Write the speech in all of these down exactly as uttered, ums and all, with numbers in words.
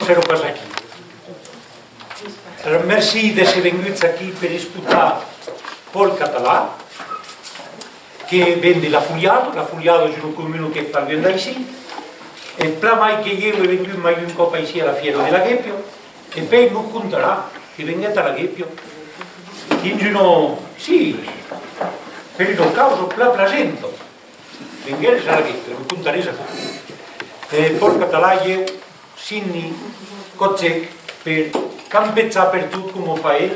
Sèron pas aquí. Alòrs, mercí d'èsser venguts aquí per escotar Paul Català, que ven de La Folhada. La Folhada es una comuna qu'es pas luènh d'aicí. E plan mai que ieu ai vengut mai d'un còp aicí a la fièra de La Guépia, e pèi nos contarà que venguèt a La Guépia dins una, sí, per una causa plan plasenta. Venguères a La Guépia, nos contarés aquò. E Paul Català, ieu, signi, còp sec, per campejar pertot coma fa el,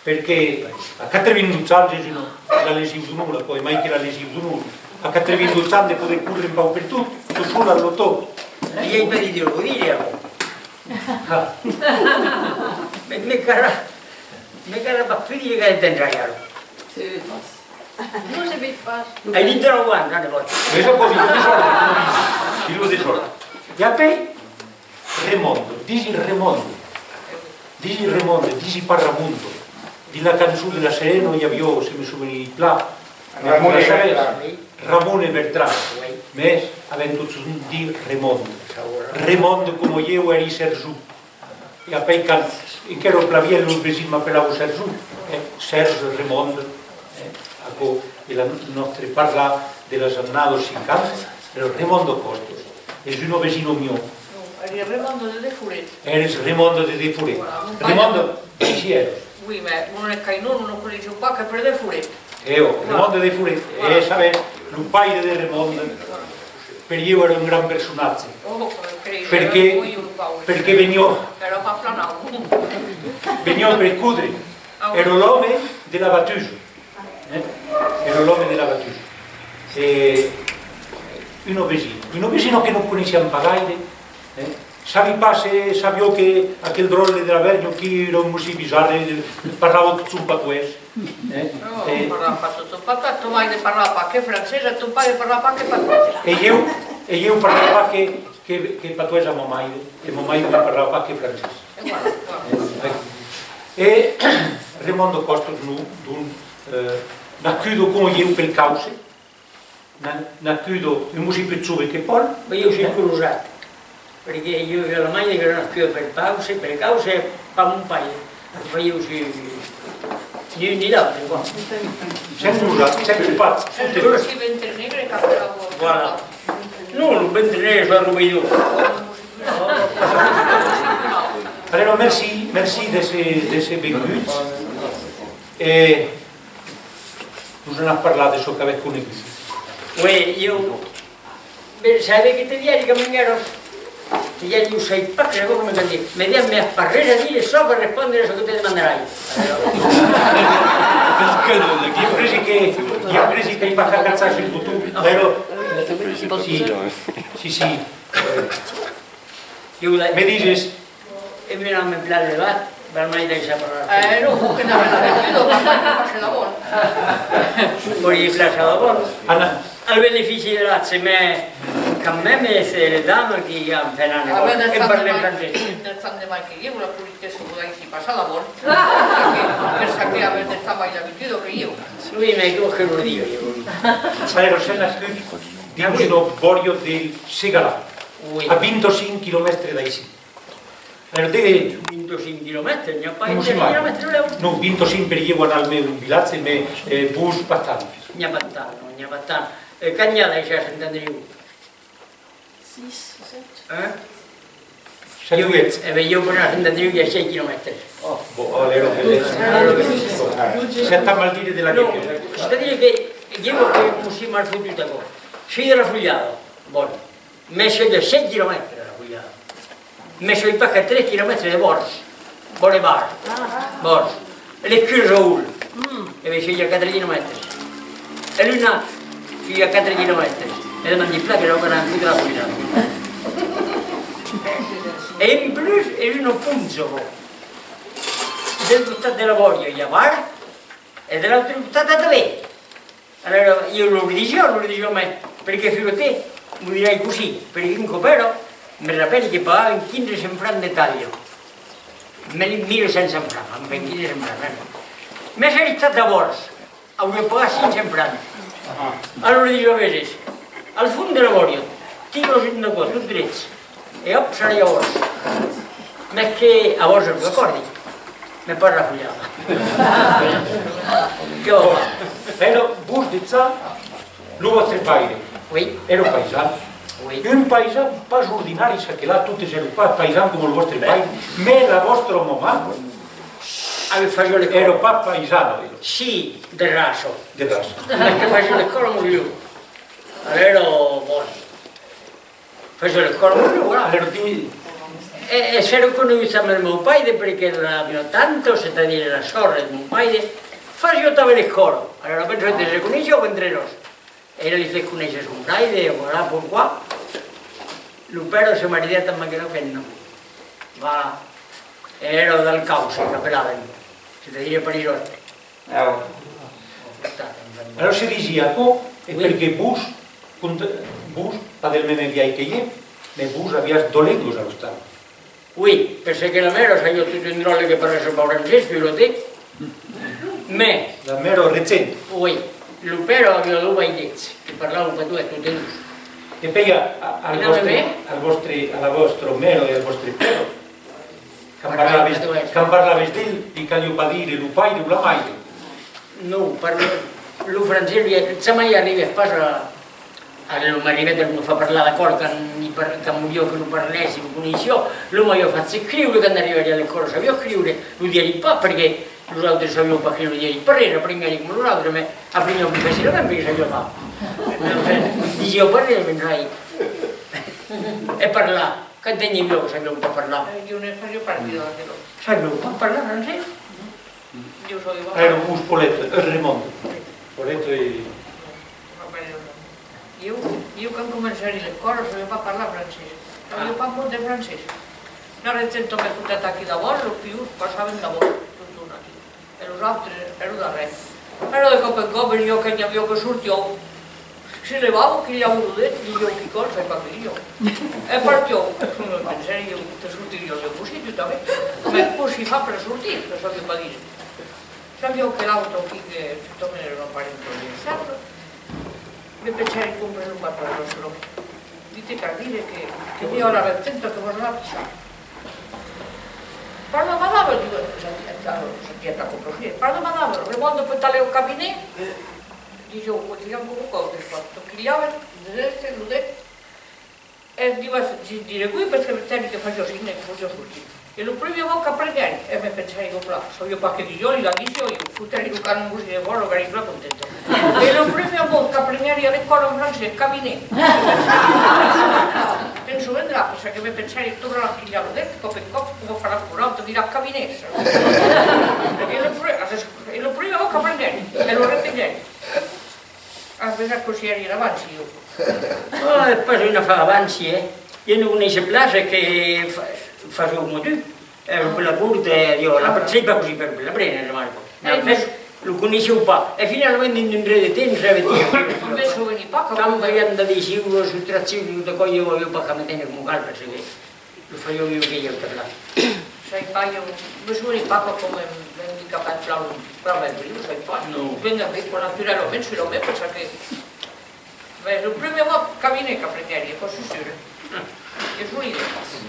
perque a quatre-vingt-dotze ans es una, la legion d'onor, aquò, e mai que la legion d'onor. A quatre-vingt-dotze ans de poder córrer un pauc pertot, tot sol a l'autò. Li ai pas dit de lo dire, aquò. Ah. Me, me cara, me cara pas pus dire que tendrai, ara. Non se vei pas. Ai dit de lo van, non, de bon. Mas aquò, dilo desòrdre, dilo desòrdre. E apèi, Remonde, disi Remonde. Disi Remonde, disi pas Ramonde. Dins la cançon de La Serena, i aviá, se me soveni plan, Ramon e Bertrand, oui. Ramon e Bertrand. Oui. Mas avèm totjorn dit Remonde. Remonde, coma ieu èri Serjó. E apèi, quand enquèra plan vièlh, los vesins m'apelavan Serjó, eh, Serge, Remonde, eh, aquò es la nòstre parlar de las annadas cinquanta, però Remonde Còstas es una vesina miá. Non, èri Remonde de Deforet. Ères Remonde de Deforet. Voilà, mon paire. Remonde, aicí èras. Oui, mas mon escainor non lo coneissiá pas que per Deforet. E ò, Remonde de Deforet. Voilà. E sabètz, lo paire de Remonde, per ieu èra un grand personatge. Oh, perque, perque veniá, èra pas plan naut. Veniá per codre. Ah, oui. Èra l'òme de la batusa. Eh? Èra l'òme de la batusa. E una vesina, una vesina que non coneissiam pas gaire, eh? Sabi pas se sabiá que aquel dròlle de la Vèrnha aquí èra un bocin bizarre, parlava tot son patoès. Eh? Non, eh, parlava pas tot son patoès, ton maire parlava pas que francés e ton paire parlava pas que patoès. E ieu, e ieu parlava pas que, que, que patoès a ma maire, e ma maire me parlava pas que francés. E voilà, voilà. Eh, e Remonde Còstas, non, donc, eh, nascuda coma ieu pel causse, na-, nascuda un bocin pus jove que Paul. Mas ieu soi crosat, perque ieu aviá la maire qu'èra nascuda pel causse, pel causse, pas mon paire. Enfin, ieu soi ni un ni l'autre, quoi. Sèm crosats, sèm copats. Sèm crosats. Voilà. Non, lo ventre negre, es la rovelhó. Alèra, mercí, mercí d'èsser, d'èsser venguts. E nos anatz parlar de çò qu'avètz conegut. Oui, ieu, ben, sabe que te dièri quand venguèras? Te dièri, ieu sai pas que sabes coma cantar. Me dièri, me as pas res a dire, sauf a respondre a çò que te demandarai. Ieu cresi que, ieu cresi qu'ai pas qu'agachar sul boton, però, si, si, si. Ieu la... Me dises? E me n'an plan levat, val mai daissar parlar. Eh, non, que n'avèm l'abitude, parlar pas davant. Vòli plaçar davant. Anna. Al benefici de l'atge, mais quand même, c'est les dames qui en fèran en parlant francés. Del temps de mai que ieu, la politessa vos daissi passar davant, per çò que, per çò que avètz de mai l'abitude que ieu. Oui, mais que vòls que lo diga, ieu? Alèra, sèm nascuts dins una bòria del Segalar, a vint-e-cinc quilomètres d'aicí. Alèra, de... Vint-e-cinc quilomètres, n'i a pas un quilomètre lèu. Non, vint-e-cinc per ieu anar al meu vilatge, mas, eh, vos pas tant. N'i a pas tant, non, n'i a pas tant. E quant n'i a d'aicí a Sent Andriu? Six, sèt. Hein? Sèt o uèch. E ben, ieu per anar a Sent Andriu i a sièis quilomètres. Oh, bon, alèra, sèt a mal dire de la... Non, c'est-à-dire que ieu que me soi mal fotut aquò. Soi de La Folhada. Bon. Mès soi a sièis quilomètres de La Folhada. Mès soi pas qu'a tres quilomètres de Bòrç. Boulevard. Bòrç. L'Escurjaol. E ben, soi a quatre quilomètres. E Lunat, soi a quatre quilomètres. E demandi plan que lo caran fotre a La Folhada. E en plus, es una poncha, aquò. Del costat de la bòria i a Bar, e de l'autre costat atanben. Alèra, ieu lor disiá, lor disiá, mès, perque figura-te, vos dirai cossí, perque un còp èra, me rapèli que pagavan quinze cents francs de talha. Mil, mil cinc cents francs, enfin, quinze cents francs, eh. Mès èri estat a Bòrç, auriá pagat cinc cents francs. Alòrs disiá, veses, al fons de la bòria, tiras un d'aquò, tot drech, e òp, seràs a Bòrç. Mès que a vos recòrdi, me parla folhada. Que va. Èra vos de ça, lo vòstre paire. Oui. Èra paisan. Oui. Un paisan pas ordinari, çaquelà, totes èran pas paisans coma lo vòstre paire, mès la vòstra mamà... Aviá fasiá l'escòla. Èra pas paisana, ela. Si, de raça. De raça. Mès que fasiá l'escòla amb lo. Alèra, bon. Fasiá l'escòla amb lo, voilà. Alèra, di... E, e s'èra coneguts amb lo meu paire, perque la miá tanta, c'est-à-dire la sòrre de mon paire, fasiá tanben l'escòla. Alèra, ben, se coneissián entre elas. Ela li fèt conéisser son fraire, e voilà pourquoi lo pèra se maridèt amb aquela femna. Voilà. E èra del Causse, qu'apelavan, c'est-à-dire parisòt. Ah, ouais. Alòrs se disiá aquò, e... Oui. Perque vos, cont-, vos, pas del mème biais que ieu, mès vos aviatz doas lengas a l'ostal. Oui, perque la mèra sabiá tot un dròlle que parlasse pas francés, figura-te. Mès... La mèra regent. Oui, lo pèra aviá dos mairets que parlavan patoès totes dos. E pèi a, a, al... E non, vòstre, mès... al vòstre, a la vòstra mèra e al vòstre pèra, quand... Parlavan patoès. Quand parlaves d'el, li caliá pas dire lo paire o la maire. Non, parla-, lo francés, li, jamai arribèt pas a, a lo, m'arribèt de lo far parlar d'acòrd quand li par-, quand voliá que lo parlèsse, lo coneissiá, lo m'aviá fach escriure quand arribèri a l'escòla, sabiá escriure, lo dièri pas, perque los autres sabián pas escriure, lo dièri pas res, aprenguèri coma los autres, mès apreniá pus facilament perque sabiá pas. Mès enfin, disiá pas res, pensai. E parlar, quand teniá que sabiá pas parlar. Eh, jo ne fasiá partida d'aquela. Sabiá pas parlar francés? Jo sabiá pas. Èra vos, Paulette, eh, Raimond. Paulette e... Jo, jo quand comencèri l'escòla sabiá pas parlar francés. Sabiá pas mot de francés. La regenta me fotèt aquí davant, los pius passavan davant, totjorn aquí. E los autres èran darrèr. Èra de còp en còp, veniá que n'i aviá que sortián. Se levavan, quilhavan lo det, disián quicòm, sai pas qué disián. E partián. Pensèri, jo, te sortiriás de cossí, tu tanben. Mès cossí far per sortir, que sabiá pas dire. Sabiá que l'autre aquí, que justament èra una parenta de Serra, me pensèri comprar un baton a l'ostal. Dite cal dire que, que n'i a la regenta que vos la pichar. Parla, madame, diu, sentiá, sentiá tà comprofir. Parla, madame, Raimond, peut aller au cabinet? Disiá, o tirant coma còp, de fois, toquilhavan, de l'èster, lo det. E diu, diguèri oui, perque pensèri que fasiá signe que podiá sortir. E lo primièr mot qu'aprenguèri, e me pensèri, òpla, sabiá pas qué disiá, li la disiá, ieu, fotèri lo canon cossí de fòrt, lo gari plan contenta. E lo primièr mot qu'aprenguèri a l'escòla en francés, cabinet. Te'n sovendràs, perque me pensèri, tornaràs quilhar lo det, còp en còp, coma faràs coma l'autre, diràs cabinet. E lo pri-, e lo primièr mot qu'aprenguèri, e lo repeguèri. Ah, pensatz cossí èri d'avanci, ieu. Oh, es pas un afar d'avanci, eh. Ieu ne coneisse plaça que fa-, fasián coma tu. Èra per la cort, e jo, la, sai pas cossí fèron per l'aprene, Marco. Mès en fait, lo coneissián pas. E finalament, dins un ren de temps, sabe, me soveni pas quand fasián d'addicions, subtraccions, tot aquò, ieu aviá pas qu'à me téner coma cal, perque lo fasiá mièlhs que ieu, per plan. Sai pas, ieu me soveni pas coma èm, èm capats plan, plan ben, ieu sai pas. Non. Venguèt ben, naturalament, solament, perque, mès lo primièr mot cabinet qu'aprenguèri, aquò sus sûr. Que solide.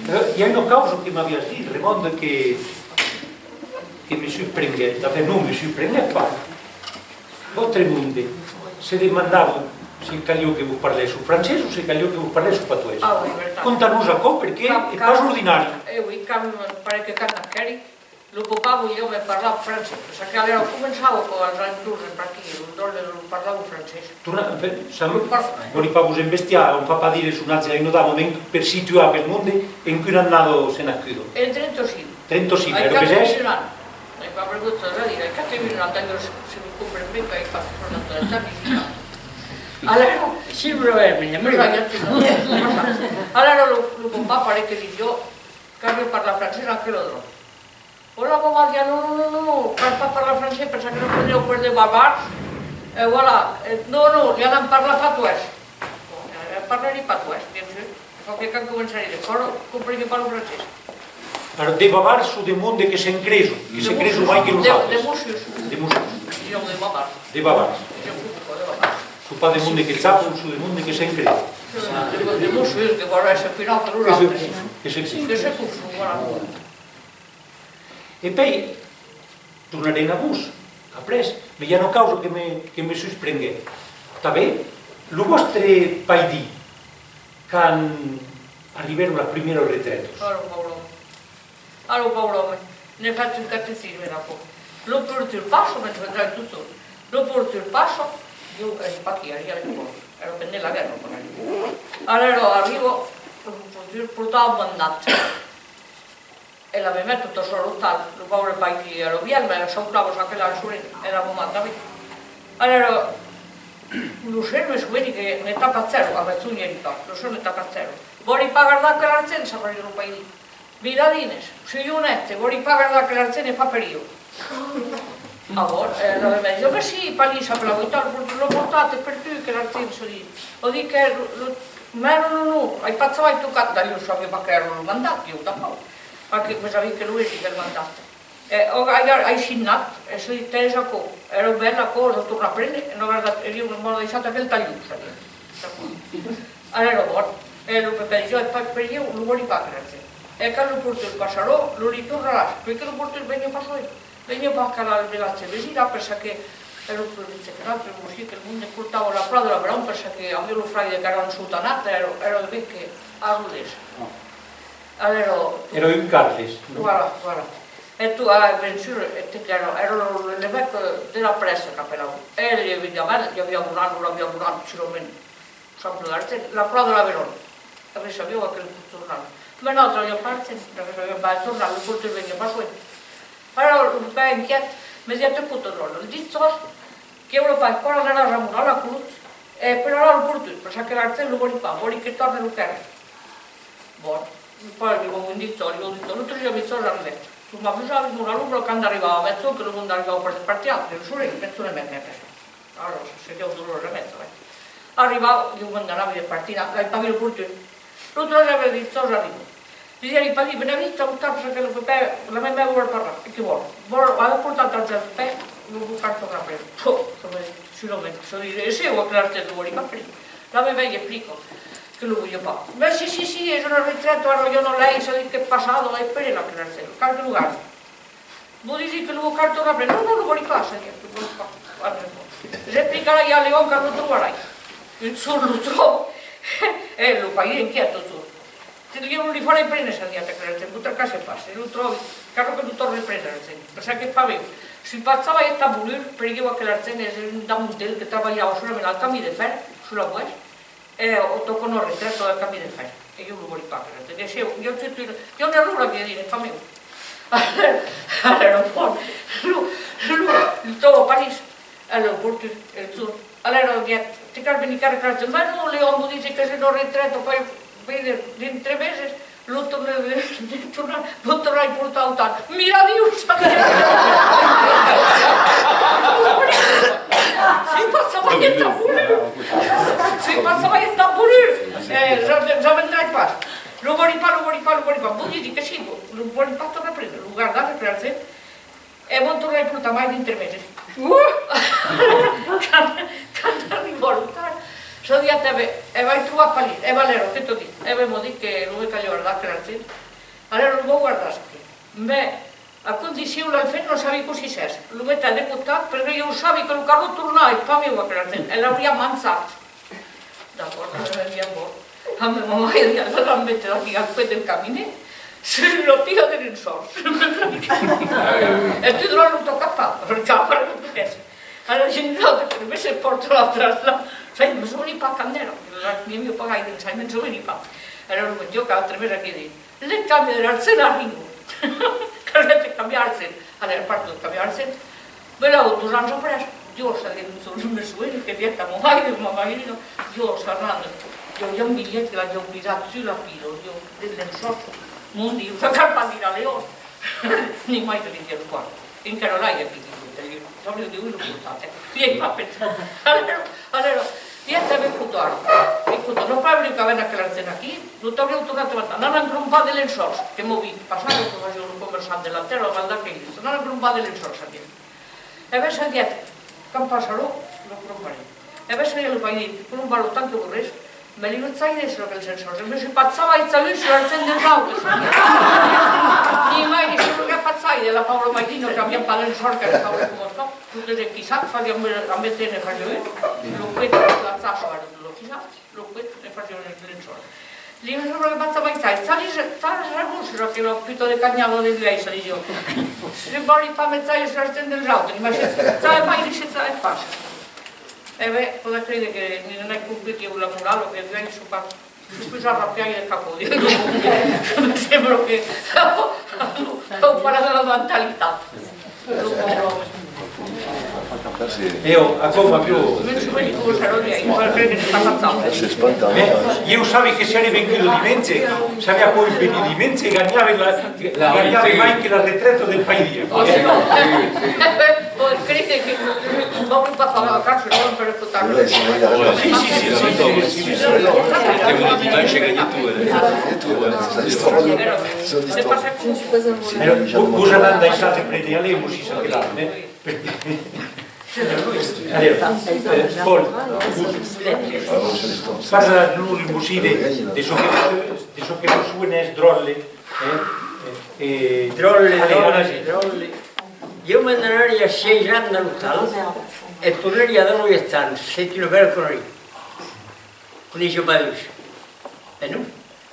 Eh, i a una causa que m'aviás dit, Raimond, que, que me surprenguèt. Enfin, non, me surprenguèt pas. Vòstre monde, se demandavan se caliá que vos parlèsson francés o se caliá que vos parlèsson patoès. Ah, oui, vertat. Conta-nos aquò, perque es pas ordinari. Eh oui, quand, pareis que quand nasquèri, lo papà voliá me parlar francés, perque alèra començava, quand, als alentorns, per aquí, lo dròlle lo parlava francés. Torna, en fait, vòli pas vos embestiar, òm fa pas dire son atge a una dama, mès per situar pel monde, en quina annada se nascuda? En trenta-cinc. Trenta-cinc, èra vesèr? Ai pas pregut, es a dire, ai quatre-vingt-un ans, d'ailleurs, se, se me compren ben, qu'ai pas trenta ans, ai vint-e-un ans. Alèra, si, però, eh, me... Alèra, lo, lo papà pareis que disiá qu'aviá parlat francés amb aquela dama. Hola, mamà, disiá, non, non, non, non, cal pas parlar francés, perque nos prendràn per de bavards. E voilà, e, non, non, li anam parlar patoès. Bon, e, e parlèri patoès, bien sûr. Fa que quand comencèri l'escòla, compreniá pas lo francés. Alòrs, de bavards son de monde que se'n creson, que se creson mai que los autres. De mossurs. De mossurs. Disián de bavards. De bavards. Disián de bavards. Son pas de monde que chapan, son de monde que se'n creson. De mossur que vòl èsser pus naut que los autres. Que se confon. Que se confon, voilà. E pèi, tornarem a vos, après, mès i a una causa que me, que me susprenguèt. Tanben, lo vòstre paidí, quand arribèron las primièras retretas. Oh, lo paure òme. Ah, lo paure òme, ne fèt un catecisme, d'aquò. Lo portur passa, me'n soventrai totjorn. Lo portur passa, diu, es pas qui arriba a l'escòla. Èra pendent la guèrra, quand arriba. Alèra arriba, lo portur portava un mandat. E la memè tota sola a l'ostal, lo paure paidí èra vièlh, mès sauclava çaquelà en sorent, e la mamà tanben. Alèra, lo ser me soveni que ne tapacèron, a Betzon i èri pas, lo ser ne tapacèron. Vòli pas gardar aquel argent, çaquelà lo paidí. Mila dines, soi onèste, vòli pas gardar aquel argent e pas per ieu. Alòrs, eh, la memè ditz: "Mès si, paidí, çaquelà, lo portatz per tu, aquel argent", çò ditz. O ditz que lo, lo, mès non, non, non, ai pas jamai tocat, d'ailleurs, sabiá pas qu'èra lo mandat, ieu tanpauc. Pas que, mès sabiá que lo èri del mandat. E, o, ai, ai signat, e çò ditz: "Tè, aquò, èra bèl, aquò, lo torna prene, e non gardar, e ieu non vau daissar aquel talhon", çò ditz. Alèra, bon, e lo pepè ditz: "Ai pas per ieu, lo vòli pas, aquel argent." E quand lo portur passarà, lo li tornaràs, perque lo portur veniá pas soent. Veniá pas qu'al vilatge vesin, per çò que èra lo province que l'autre, lo mossur, que lo monde portava la Croix de l'Aveyron, per çò que aviá lo fraire qu'èra ensotanat, èra, èra de ben que a Rodés. Alèra, èra un Carles, non? Voilà, voilà. E tu, ah, bien sûr, e te, qu'èra, èra lo, lo, l'evèque de la pressa qu'apelavan. E, evidentament, i aviá un an, o l'aviá un an, segurament, Sens plan d'argent, la Croix de l'Aveyron. Arreçaviá aquel jornal. Mès nautres aviam pas argent, arreçaviam pas jornal, lo portur veniá pas soent. Alèra lo pèr inquièt me ditz: "Escota, dròlle, lo dijòus, que ieu lo pas, quora anaràs a morar la crotz, e esperaràs lo portur, per çò que l'argent lo vòli pas, vòli que torne lo quèrre." Bon, lo paure diu: "Bon, un dijòus, un dijòus, lo tresième dijòus arribèt. Tu m'avisavi, morar lo, quand arribava a Betzon, que lo monde arribava per despartiar, que lo sorent, Betzon e mèmes, per çò." Alòrs, seriá dolorosament, eh. Arribava, ieu me'n anavi de partir, ai pas vist lo portur. Lo tresième dijòus arriba. Disi: "Ai pas vist, vene vite, autar, perçò que lo pepè, la memè vòl parlar." "E que vòl?" "Vòl, a portat al pepè, lo vòl tornar prene." Pò, çò ditz, surament, çò ditz: "E se aquel argent lo vòli pas prene?" La memè i explica que lo voliá pas. "Mès si, si, si, es una retreta, ara, ieu non l'ai, çò ditz, qu'es passada, e per ela aquel argent, cal que lo gardi." "Vos disi que lo vòl tornar prene." "Non, non, lo vòli pas, çò ditz, lo vòli pas." "Explicarai a Leon quand lo trobarai." Un jorn lo tròba, e lo paire inquièt totjorn. "Te, ieu lo li farai prene, çò ditz, aquel argent, vos tracassatz pas, se lo tròbi, cal que lo torne prene, l'argent, per çò qu'es pas meu. Soi pas jamai estat volur per ieu, aquel argent, es un damontel que trabalhava solament al camin de fèr, sus la Boès, e o tòca una retreta del camin de fèr. E ieu lo vòli pas, aquel argent. E se, ieu, ieu, ieu, ieu n'ai ren a dire, es pas meu." Alèra, bon, lo, lo, lo tròba a París, alèra, lo portur, el jorn. Alèra, dièt: "Te cal venir quèrre aquel argent." "Mès non, Leon, vos disi qu'es una retreta, pas, pas de, dintre meses, lo torne, de, de tornar, lo tornarai portar autar." "Miladiu, çò ditz! Soi pas jamai estat volur! Soi pas jamai estat volur! E, ja, ja vendrai pas. Lo vòli pas, lo vòli pas, lo vòli pas. Vos disi que si, lo vòli pas tornar prene, lo gardatz, aquel argent, e vos lo tornarai portar mai dintre meses." Quand, quand arriba a l'ostal, çò ditz: "E ben, e vai trobar París, e ben, alèra, que te ditz?" "E ben, m'a dit que lo me caliá gardar, aquel argent." "Alèra lo vau gardar, çò ditz. Mès a condicion, l'alfèr non sabi cossí s'es, lo metai de costat, perque ieu sabi que lo cal lo tornar, es pas meu, aquel argent, e l'auriá manjat." "D'acòrd, eh, bien, bon." A ma mamà, ela, la mete aquí al pè del caminet, sus la pila de lençòls. "E tu, dròlle, lo tòcas pas, perque après lo pes." Alèra, dins l'autre, me se pòrta la trasla, sai, me soveni pas quand èra, n'ai pas gaire, sai, me'n soveni pas. Alèra, lo metiá cada tres meses aquí dins. "Le camion de l'argent arriba." Calguèt cambiar argent. Alèra, partit cambiar argent. Belèu dos ans après, Dios, a dins un jorn, me soveni que dièt a mon maire, ma mairina: "Dios, Fernanda, i a un bilhet que l'aviá oblidat sus la pila, ieu, dins lençòls, mon Diu, ça cal pas dire a Leon." Ni mai de li dire quoi. Encara l'ai aquí, dins lo talhon. Sabriá de ont lo portar, eh. I ai pas pensat. Alèra, alèra, dièt: "E ben, escota, ara, escota, non pas voliá qu'avèm aquel argent aquí, lo t'auriá tornat a mandar. Anam crompar de lençòls, que m'aviá passat, que fasiá lo comerçant de la tèrra, mal d'aqueles. Anam crompar de lençòls, sabes." "E ben, çò ditz, quand passarà, lo cromparem." "E ben, çò ditz, lo paire, crompatz lo tant que volretz, Me li vaig dire sus aquel lençòl, me soi pas jamai chajut sus l'argent dels autres. Ni mai, ni sus lo que pas de la paura mairina, que aviam pas d'ensòrt, qu'èra paura coma çò. Totes esquiçats, fasián amb, amb tene, fasián, lo pet, la chaça, lo quisat, lo pet, ne fasián el lençòl. Li me sembla que pas jamai chajut, chali, chali, sus aquela puta de canhada de l'uèissa, disiá. Se vòli pas me chajut sus l'argent dels autres, imagina't, chajut mai, se chajut pas. E ben, pòdes creire que ni n'ai comprit ieu la morala, que vièlh soi pas, soi pus arrapiaire qu'aquò, diu. Me sembla que au parar de la mentalitat. E ò, aquò m'a più... Me'n soveni coma s'èra vièlh, pòdes creire que n'ai pas cap. Mès ieu sabi que s'ère venguda dimenge, sabi aquò venir dimenge, ganhave la, ganhave mai que la retreta del pair dia. Pòdes creire que vòli pas far la vacança, non, per escotar. Vos anam daissar de prene a l'emo si s'apelam, eh? Allez, eh, Paul, parla-nos un bocin de, de çò que, de çò que vos soenètz dròlle, eh? Eh, dròlle, allez, dròlle, allez. Dròlle. Ieu me'n anèri a sièis ans a l'ostal e tornèri a dètz-e-uèch ans. C'est une belle connerie. Coneissiá pas dus. E non.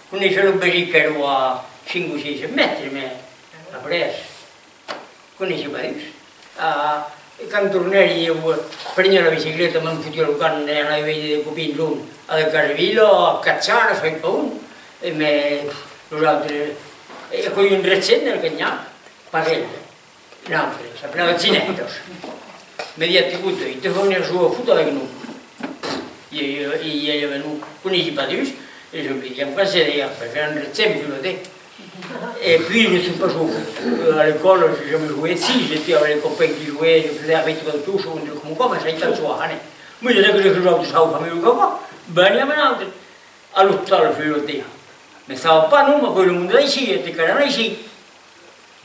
Coneissiá lo vesin qu'èra a cinc o sièis mètres, mès après, coneissiá pas dus. Ah, e quand tornèri, ieu preniá la bicicleta, me'n fotiá lo camp e anavi veire de copins, un a de Carrevila, a Cacharas, sai pas ont, e mès los autres, e aquò un regent del que n'i a, pas el. L'autre, s'apelava Ginètos. Me diá: «T'escota, te fau venir jogar au foot avec nous.» E, e, e, e, non, coneissi pas dus, e je lui dis en français d'ailleurs, parce que un regent, vous notez. Et puis, je suis pas joué au foot. Euh, à l'école, j'ai jamais joué. Si, j'étais avec les copains qui jouaient, je faisais un mètre de touche ou un truc comme ça, mais ça, il t'en soit, hein. Mais je sais que je joue au foot, ça, au fameux, quoi. Ben, il y a maintenant, a l'ostal, je le dis. Mès saba pas, non, mès aquò lo monde d'aicí, e te caran aicí.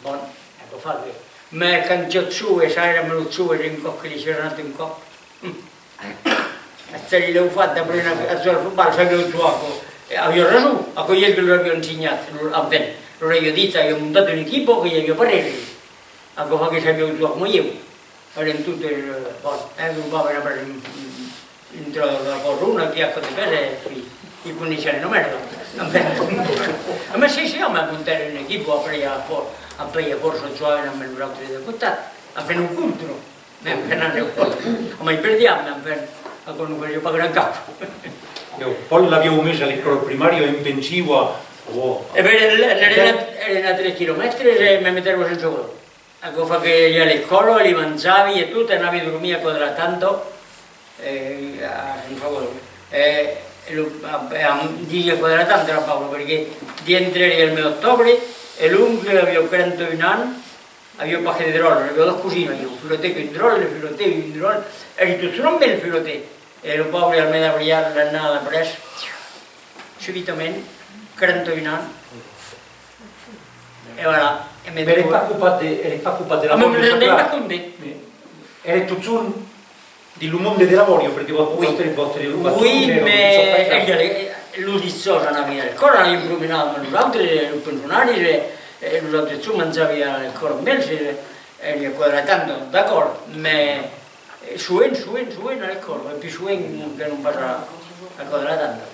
Bon, aquò fa que... Mès quand ieu jove, ça èra lo jove, un còp que li soi anat un còp. Hum. Estèri leufat d'aprene a, a jogar al fotbal, sabiá jogar, aquò. E aviá rason, aquò ieu que lor aviá ensenhat, lor, enfin, lor aviá dit, aviá montat una equipa que i aviá pas res. Aquò fa que sabiá jogar coma ieu. Èran totes, eh, bon, eh, lo papa èra pas un, un, un tròç de corrona aquí a còps de pes, e, i, i coneissiá una mèrda. Enfin, a mès, si, si, a mès, montèri una equipa, après, a for-, après, a fòrça jogavan amb los autres de costat. Enfin, un contra. Mès, enfin, anèu, a mai perdiam, mès, enfin, aquò non fasiá pas gran causa. Ieu, Paul l'aviá mes a l'escòla primària, en pensiu a, a... E ben, èra, èra a tres quilomètres e me metèron sense gol. Aquò fa que i a l'escòla, li manjavi e tot, e anavi dormir a Quadratanta, e, a Sant Salvador. E, e lo, a, e, a, disi a Quadratanta, la Paula, perque dintrèri al mes d'octòbre, e l'oncle aviá quaranta-un ans, aviá pas que de dròlles, aviá dos cosinas, ieu, Filotet, un dròlle, Filotet, un dròlle, èri tot solet amb el Filotet. E lo paure al mes d'abrièr, l'annada d'après, subitament, quaranta-un ans. E voilà. E me... Mès èretz pas copat de, èretz pas copat de la... Ah, mès me rendèi pas compte. Èretz totjorn dins lo monde de la bòria, perque vòstre, vòstre, vòstre... Oui, mès lo dijòus anavi a l'escòla, anavi promenar amb nosautres, los pensionaris, e, e nosautres tot manjavi a l'escòla amb els, e, e a Quadratanta, d'acòrd, mès Eh, sovent, sovent, sovent a l'escòla, e pus sovent que non pas a, a Quadratanta.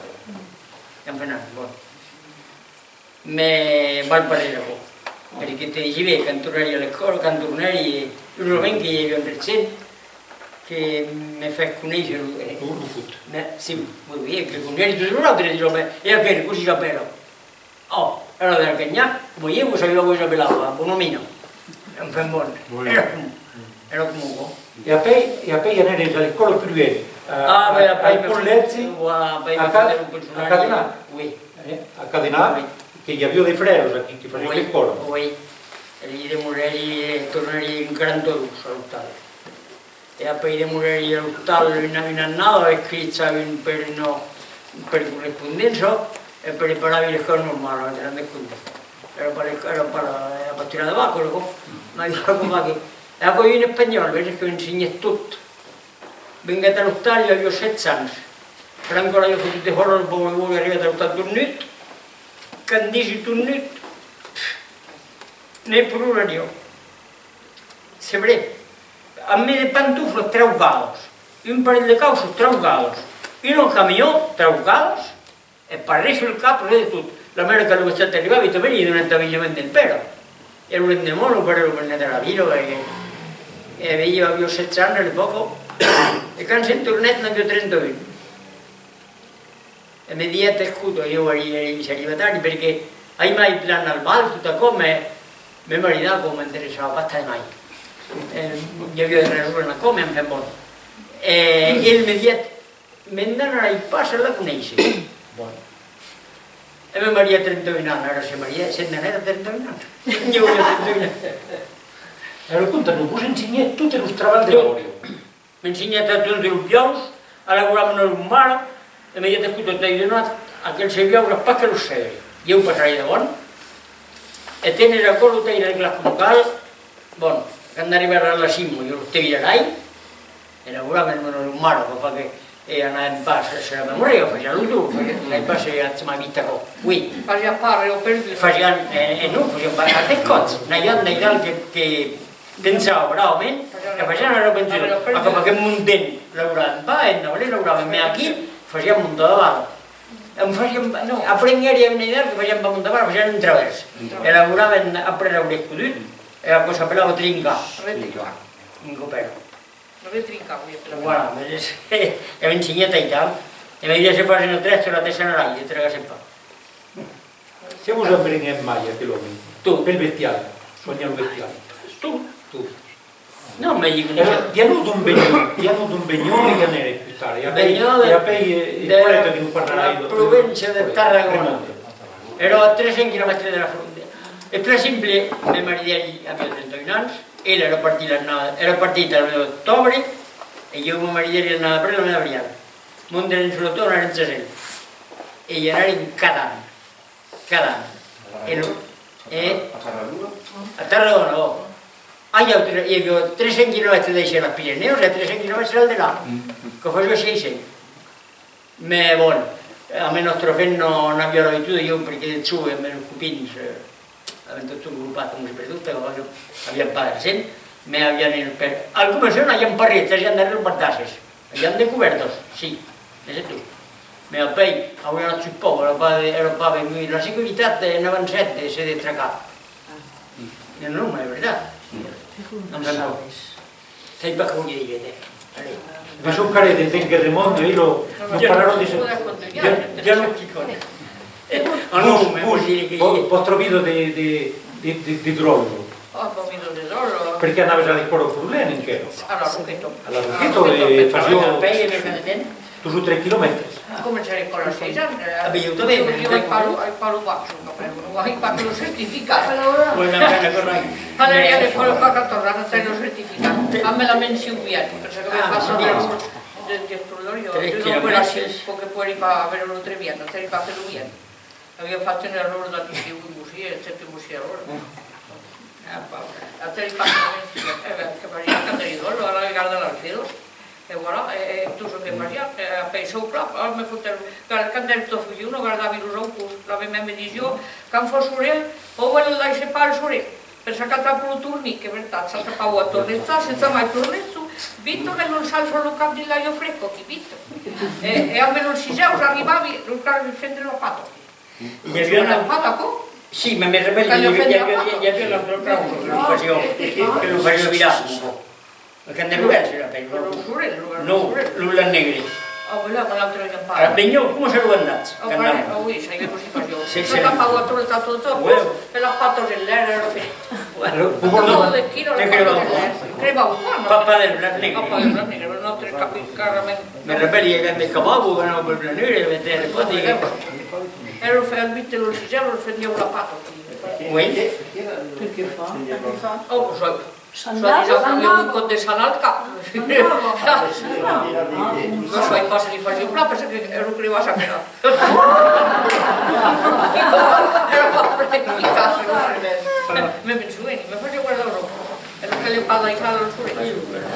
Enfin, bon. Mès val pas res aquò. Perque te disi ben, quand tornèri a l'escòla, quand tornèri, urosament que i aviá un regent que me fèt conéisser lo, eh, lo, lo foot. Mès, si, oui, oui, que conéisser tots los autres, dison, mès, e aquel, cossí s'apèla? Ò, èra del Canhac, coma ieu, que sabiá que s'apelava Bonomina. Enfin, bon, èra com, èra coma aquò. E apèi, e apèi anèretz a l'escòla pus luènh, a, a, al collègi, a Ca-, a Cadenat. Oui. Eh, a Cadenat, que i aviá de frères aquí, que fasián l'escòla. Oui. E li demorèri, e tornèri en quaranta-dos a l'ostal. E apèi demorèri a l'ostal una, una annada, escrich a un per, una, per correspondéncia, e preparavi l'escòla normala, te rendes compte. Èra pas, èra pas, èra pas tirar de vaca, aquò. Mai aquò, mai que, e aquò, un espanhòl, veses, que m'ensenhèt tot. Venguèt a l'ostal, i aviá setze ans. Franco l'avia fotut defòra, lo paure, lo paure, arribat a l'ostal tot nud, quand disi tot nud, ne plorariá. C'est vrai. Amb de pantoflas traucadas, un parelh de cauças traucadas, una camió traucadas, e pas res sul cap, res de tot. La mèra, quand lo vesèt arribar, vit a venir, donèt l'abilhament del pèra. E lo lendeman, lo pèra lo menèt a la vila, e, e aviá, aviá setze ans a l'epòca, e quand se'n tornèt, n'aviá trenta-un. E me dièt: escota, ieu èri, èri celibatari, perque aimai plan al bal, tot aquò, mès me maridar, aquò m'interessava pas tan mai. E i aviá de rason en aquò, mès enfin, bon. E el me dièt: me n'anarai pas a la conéisser. Bon. E me marièt a trenta-un ans, ara se marièt, se n'anèt a trenta-un ans. Ieu aviá trenta-un ans. Ara, conta-nos, vos ensenhèt totes los trabalhs de la bòria. M'ensenhèt a tondre los buòus, a laurar amb una lombara, e me dièt: escota, t'ai donat aquelses buòus, as pas que los sègre. Ieu passarai davant, e tenes aquò, lo tairas coma cal. Bon, quand arribèri a la cima, ieu los tirarai, e laurar amb una lombara, per far que, e anàvem pas se la memòria, fasiá lo dur, fasiá, sai pas se as mai vist aquò. Oui. Fasiá pas, èra perdut. Fasián, e, e non, fasián pas de còps, n'avián d'airals que, que Pensava bravament que fasián era pension. Aquò fa que montèm, lauràvem pas, en abril lauràvem, mès aquí fasián montar de vara. En fasián pas, non, aprenguèri a un airàs que fasián pas montar vara, fasián un travèrs. E lauràvem après l'aure escodut, e aquò s'apelava trincar. Retrincar. Un còp èra. Retrincar, oui, apelava. Voilà, mès e m'ensenhèt aital. E me diguèt: se fas una trèsta, la te sanarai, e te la gasèt pas. Se vos aprenguèt mai aquel òme? Tot. Pel bestial, soanhar lo bestial? Tot. Tot. Non, mès i coneissi. Diá-nos d'on veniá, diá-nos d'on veniá e i anèretz pus tard. E apèi, e apèi, e Pauleta que nos parlarà de la província de Tarragona. Èra a tres cents quilomètres de la frontièra. Es plan simple, me maridèri, aviá trenta-un ans, el èra partit l'annada, èra partit al mes d'octòbre, e ieu me maridèri l'annada après, al mes d'abrial. Montèrem sul auto, anèrem chas el. E i anèrem cada an. Cada an. E lo, e a Tarragona? A Tarragona, ò. Ah, i a, i aviá tres cents quilomètres d'aicí als Pirenèus e tres cents quilomètres al delà. Que fasiá sièis cents. Mès, bon, amb nòstra femna n'aviá l'abituda, ieu, perque de jove, amb los copins, e, avèm totjorn gropat, coma se perdut, aviam pas d'argent, mès aviam el per-, al començament aviam pas res, fasiam darrèr los bartasses. Aviam de cobèrtas, si, e es tot. Mès apèi, auriá anat sus pauc, èra pas, èra pas ben, la securitat, eh, n'avancèt de se destracar. Non, non, mès es vertat. Enfin, bon. Sai pas qué voliá dire, tè. Allez. Mas son carré de temps que remonta, e lo, nos parlarà de... Ja, ja non qu'i còne. Ah non, mès vos, vòstra vida de, de, de, de, de dròlle. Oh, pas vida de dròlle. Perque anaves a l'escòla Froulin enquèra? A la Roqueta. A la Roqueta, e fasiá dos o tres quilomètres. Comencèri a l'escòla a sièis ans. Ah, ben, ieu tanben, ieu ai pas lo, ai pas lo bac, çò qu'apèlan, non, ai pas lo certificat. Anèri a l'escòla a catòrze ans, ai lo certificat, amb la mencion bien, perque avèm fach de, de, de, d'operacions, perque poguèri pas aver lo tre bien, non, sèri pas que lo bien. Aviá fach un error d'addición, un bocin, e sèt un bocin error. Ah, paure. Aquel pas, eh, que fasiá quand èri dròlle, ara regarda las filhas. E voilà, e, e tot çò que fasiá, e apèi çò, clar, ara me fotèron, quand, quand èri tot filhon, non, gardavi los autors. La memè me disiá, quand fas sorelh, o ben lo daisse pas al sorelh, per s'acatar pro tornir, que vertat, s'atrapava a tornejar, sense mai tornejar, vito que non s'alça lo cap dins l'aiga fresca, qui vito. E, e amb los sisèus arribavi, lo cal fendre la pata. I aviá una... Pas d'aquò? Si, mès me rapèli, i aviá, i aviá, i aviá una autra causa que lo fasiá, que lo fasiá virar un pauc. Quand èra bèl, se rapèli, non? Lo sorelh, lo... Non, lo blanc negre. Ah, voilà, voilà, l'autre, i a pas. Ara, ben, ieu, coma se lo andatz, quand... Ah, oui, ça y est, cossí fasiá. Se tapava tot, tot, tot, e las patas en l'aire, èra fèit. Voilà. Non, de quina, las patas en l'aire. Crevava pas, non? Pas, pas del blanc negre. Ah, pas del blanc negre, un autre capi-, carrament. Me rapèli quand me cavava, anava pel blanc negre, e me teniá de pòt, e... Èra fèit al vite, lo sisèu, lo fendiá la pata. Oui. Perqué fa? Perqué fa? Oh, soi, soi disant que aviá un còp de sang al cap. Non soi pas se li fasiá plan, perque lo crevava, ça crevava. Èra pas plan eficaç, lo remèdi. Me, me'n soveni, me fasiá guardar un còp. E lo caliá pas daissar al sorelh.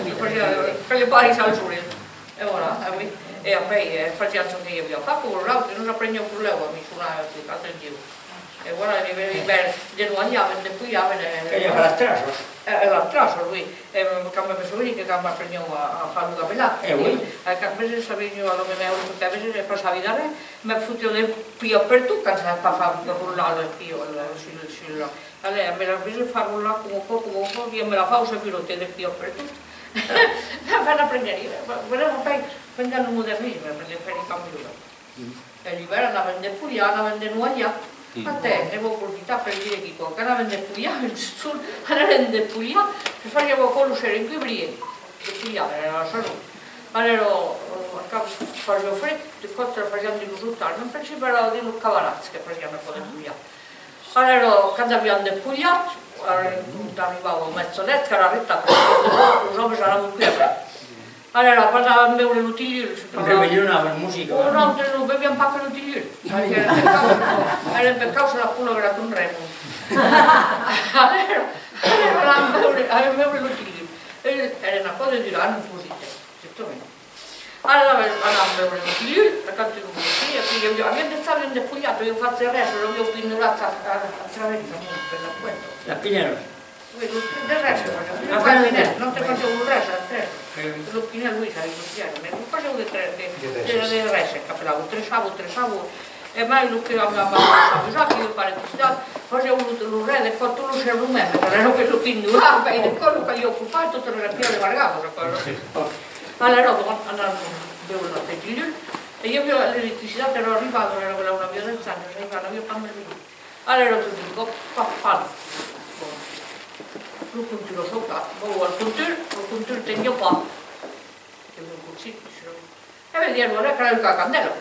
Me fasiá, caliá pas daissar al sorelh. E voilà, ah oui. E apèi, eh, fasiam çò que i aviá a far, coma los autres, nos aprenián pro lèu a misonar, atencion. E voilà, l'ivèrn, l'ivèrn, denoalhavan, despolhavan, e... E las traças. E, e las traças, oui. E quand me, me soveni que quand m'aprenián a, a far lo gabelat, e oui, e quand vese sabián, a lo mèma ora que vese, passavi darrèr, me fotián de pilhas pertot, quand sabiás pas far rolar las pilhas, las, sul, sul, Allez, me la vese far rolar coma aquò, coma aquò, e me la fau, se virotèt de pilhas pertot. Enfin, aprenguèri, eh, vraiment, ben, pendent lo modernisme, perque fèri pas miurat. E l'ivèrn anàvem despolhar, anàvem denoalhar. Atè, ne vau profitar per dire quicòm. Quand anàvem despolhar, un jorn, anàvem despolhar, se fasiá aquò lo ser en cubrièr. Despolhàvem, èra la saró. Alèra, eh, quand fasiá fred, de còps fasiam dins los ostals, me pensi èra dins los cavalats que fasiam aquò despolhar. Alèra, quand aviam despolhat, eh, quand arribava a mièjanuèch, qu'èra arrestat, los òmes anavan pus après. Alèra, anàvem veure lo Tilhul. Revelhonavan, musica. Nosautes non beviam pas que lo Tilhul, perque èra per causa, èra per causa la pola qu'èra con remo. Alèra, alèra anàvem veure, anàvem veure lo Tilhul. E èra una causa de durant, un cosita, justament. Ara anàvem, anàvem veure lo Tilhul, a quand lo conocí, aquí i aviá, avián d'estar ben despolhat, avián fach de rèsses, l'avián pindurat a, a, a travèrs, amont, per la poèta. La pinèla. Oui, lo, de rèsses, fasián. Ah, fasián de rèsses, non te fasián lo rèsses, a tres. Lo pinèl, oui, sabi lo que èra, mès lo fasián de tres, de, de, de rèsses, qu'apelavan, treçavan, treçavan, E mai lo que amb la mama s'amusava, que jo pas electricitat, fasián lo, lo res de còp tot lo ser lo mème, per èra que lo pindurar, e de còp lo caliá copar, totes las pièças de bargadas, aquò, non? Alèra, bon, anam veure lo Tilhul, e i aviá l'electricitat, èra arribada, èra que l'aviá dètz ans, arribada, aviá pas mai vengut. Alèra, tot d'un còp, paf, pam. Bon. Lo contunh a sautat, vau al contunh, lo contunh teniá pas. Que lo consic, E ben, diguèt, voilà, cal la candèla.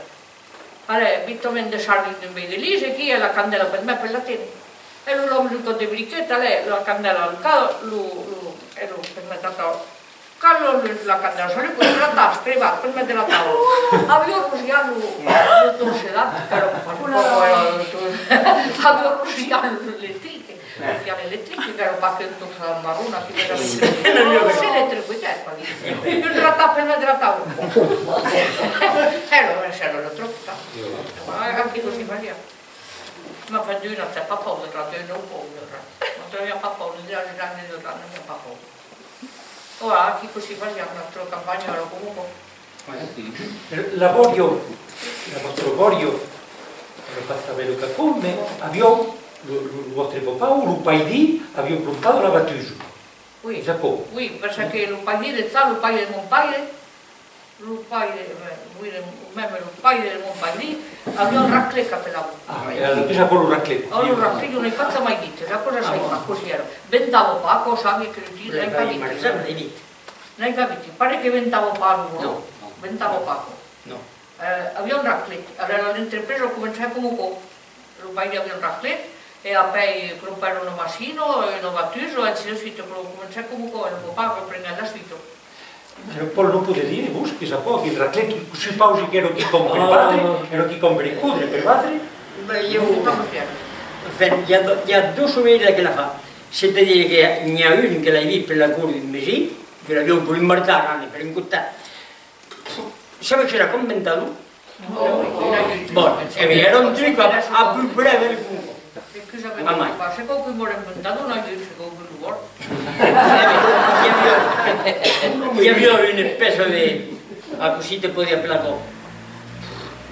Allez, vitament de sardi d'un veire de lis, e aquí la candèla per me, per la tene. E lo lòm lo còp de briquet, allez, la candèla al cau, lo, lo, e lo, per metre a taula. Cal lo, la candèla, salut, per la taula, crebat, per metre a taula. Aviá rosiat lo, lo torcedat, qu'èra pas pauc, èra lo tor-, aviá rosiat lo, le tic. Lo fial electric, qu'èra pas que tot marron, aquí, qu'èra... Se l'electricitèt, pas dire. Un ratat per metre a taula. Èra, èra lo tròp, ça. Ah, aquí cossí fasiá. Mès enfin, d'una, t'as pas paur de rat, d'un, n'as paur de rat. Quand t'as pas paur de rat, de rat, n'as pas paur. Voilà, aquí cossí fasiá, nòstra campanha èra coma aquò. La bòria, la vòstra bòria, èra pas tanben lo cacon, mès aviá lo, lo, lo vòstre papà o lo paidí aviá plantat la batusa. Oui. Es aquò? Oui, parce que lo paidí de ça, lo paire de mon paire, lo paire, eh, oui, de, mème lo paire de mon paidí, aviá un raclet qu'apelavan. Ah, e alara, qu'es aquò lo raclet? Oh, lo raclet, jo n'ai pas jamai vist, es aquò, ja sai pas cossí èra. Ventava pas, aquò, sabi que lo tir, n'ai pas vist. N'ai pas vist, pareis que ventava pas lo, non? Non, non. Ventava pas, aquò. Non. Eh, aviá un raclet. Alara l'entrepresa comencèt coma aquò. Lo paire aviá un raclet, e apèi crompèron una machina, una batusa, e ainsi de suite. Aquò comencèt coma aquò, e lo papà reprenguèt la suita. Lo Paul, nos podètz dire, vos, qu'es aquò, aquel raclet, que supausi qu'èra quicòm per batre, èra quicòm per codre, per batre? Ben, ieu, enfin, i a do-, i a dos sovenirs d'aquel afar. C'est-à-dire que n'i a un que l'ai vist per la cort d'un vesin, que l'aviá volut martar, anatz, per un costat. Sabes çò qu'èra un ventador? Bon, e ben, èra un truc à, à peu près avèm coma aquò. Excusatz-me, pas, se quauqu'un vòl un ventador, n'ai un, se quauqu'un lo vòl. I aviá, i aviá una espèça de, a, cossí te pòdi apelar aquò?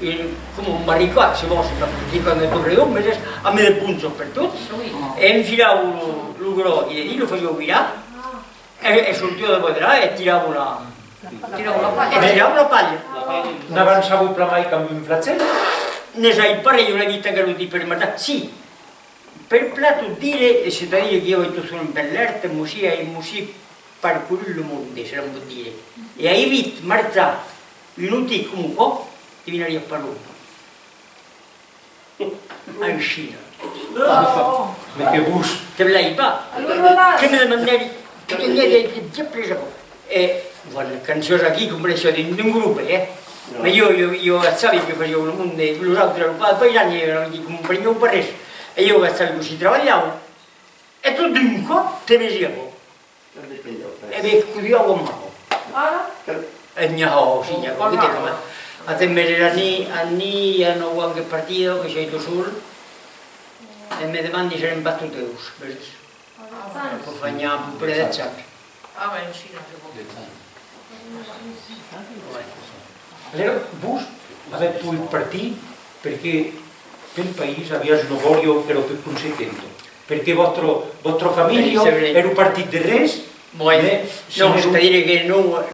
Un, coma un barricac, se vòls, un barricac de tot redonc, mès amb de ponchas pertot. Oui. E enfilava lo, lo gròs aquí dedins, lo fasiá virar, e, e sortiá de bòrd de là, e tirava la, tirava la palha. E tirava la palha. N'avançava plan mai qu'amb un flagèl? Ne sai pas ren, jo l'ai vist aquel drin per matar. Si, per plan tot dire, c'est-à-dire que ieu ai tot soent per l'èrt, mossí, ai, mossí parcourut lo monde, se l'òm pòt dire. E ai vist marchar un otit coma aquò, te vinariás pas lòm. Ai, China. Mès que vos... Te blai pas. Que me demandèri, que teniá de, de, de presa. E, bon, quand siás aquí, comprenes, d'un, d'un grop, eh? Mès jo, jo, jo sabi que fasiá lo monde, los autres, lo pa-, paisans, eh, aquí comprenián pas res. E jo sabi cossí trabalhavan. E tot d'un còp, te vesi aquò. E me codiava amb aquò. Ara? E n'i a, oh, si, n'i a, oh, que te coma. Ath mès era ni, a ni a nòu ans que partida, que soi tot sol, e me demandi se n'èm pas toteus, veses? Aquò fa n'i a a peu près dètz ans. Ah, ben, si, non, se pòt. Alèra, vos avètz pogut partir perque pel país aviatz una bòria qu'èra peu consequenta. Perque vòstra, vòstra familha, oui, c'est vrai, èra partit de res, bon, mais non, c'est-à-dire que non,